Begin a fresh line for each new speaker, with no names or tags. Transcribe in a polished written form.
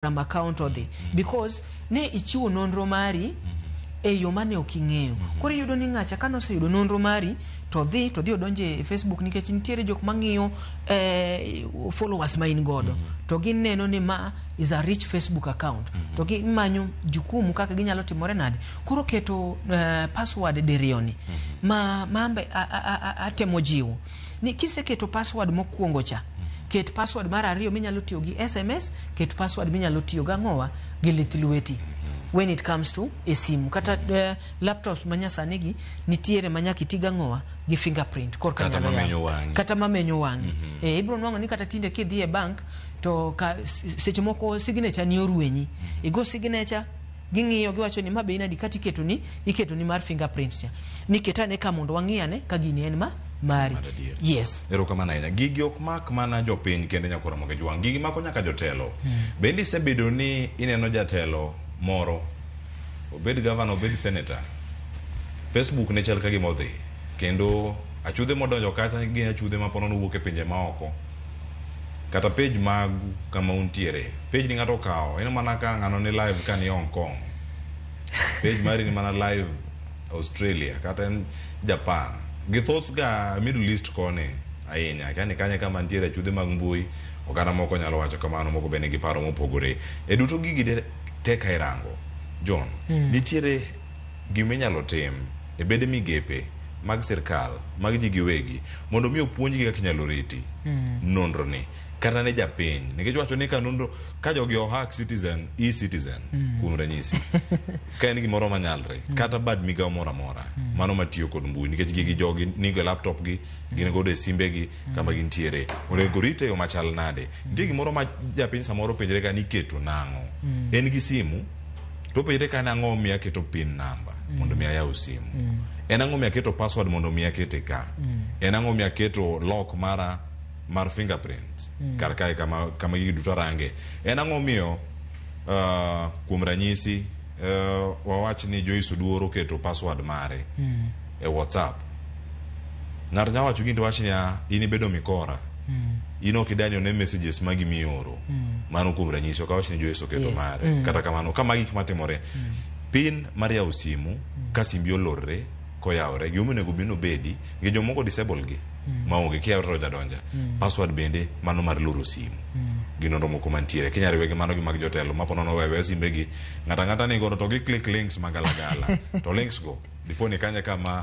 Instagram account odhi because ne ichiwo nonro mari e yo mane ok ing'eyo. Koro iyudo ni ng'acha kane oseyudo nonro mari to dhi to dhi odonjo e Facebook nikech nitiere jok mang'iyo followers ma in godo to gineno ni ma is a rich Facebook account to gimanyo jukumu kaka ginyalo timore nade. Koro keto password diriyo ni ma mambe atemo jiwo ni kiseketo password mokwongo cha, ket password mar ariyo minyalo tiyo gi SMS, ket password minyalo tiyo gang'owa gi lith lweti when it comes to e simu kata laptops manyasani gi nitiere ma nyaka iti gang'owa gi fingerprint korka
Kata
nyalo
mamenyo
yawo.
wang'i.
Kata mamenyo wang'i. Ibiro nwang'o ni kata tinde kidhi e bank to ka seche moko signature ni orwenyi, igo signature, ging'iyo, giwacho ni ma be in adi, kata iketoni mar fingerprint cha ni ketane ka mondo wang'i ane ka gini en ma mari.
Mar adier.
Yes.
Erokamano ahinya. Gigi ok mak mana jopiny kende, nyakora Ramogi Jwang'. Gigi mako nyaka jotelo. Bende isebedo ni ineno jatelo moro, obed gavana, obed senator, Facebook ne chal ka gima odhi. Kendo achudhe modonjo kacha gin achudhe ma ponono wuok e pinje maoko. Kata page magu kama untiere. Page ni ng'ato okawo. Ineno mana ka ng'ano ni live ka ni Hong Kong. Page mari ni mana live Australia kata en Japan. Githoth ga Middle East koni ahinya. Kani kanye kama nitiere achudhe mag mbui, oganda moko nyalo wacho kamano, moko be nigi paro mopogore. E duto gigi te ka irango, John, nitiere gima inyalo tim e bede migepe mag sirkal, mag ji giwegi, mondo mi opuonjgi kaka inyalo riti nonro ni kata ne japiny, nikech wacho ni ka nonro ka jogi ohack citizen e-citizen kuom ranyisi, ka en gimoro manyalre kata bad migawo moro amora mano matiyo kod mbui, nikech gigi jogi nigo e laptop gi, gin godo e simbegi kama gintiere, onego rite e yo machal nade? Nitie gimoro ma japiny samoro penjre ka ni iketo nang'o, en gi simu to openjre ka nang'o miyo aketo PIN number mondo mi ayaw simu, en ang'o miyo aketo password mondo mi akete ka, en ang'o miyo aketo lock mara mar fingerprint kar kae kama gigi duto range, en ang'o miyo kuom ranyisi wawach ni Joyce Oduor oketo password mare e WhatsApp, ng'ato nyalo wacho gini to wach niya, in ibedo mikora, in ok idani one messages magi mioro. Mano kuom ranyisi, ok awach ni Joyce oketo mare. Kata kamano, ka magi gik matimore, PIN mar yawo simu ka simbi olorre koyawore, gimomiyo onego bed ni obedi nikech jomoko disable gi maonge kiyawo to jadonja. Password bende mano mar loro simu gi nonro moko mantiere kinyalo riwe gi mano gi mag jotelo ma ponono wewe simbegi ng'ato ang'ata ni godo to gi click links magalagala to links go dipo ni kanye kama.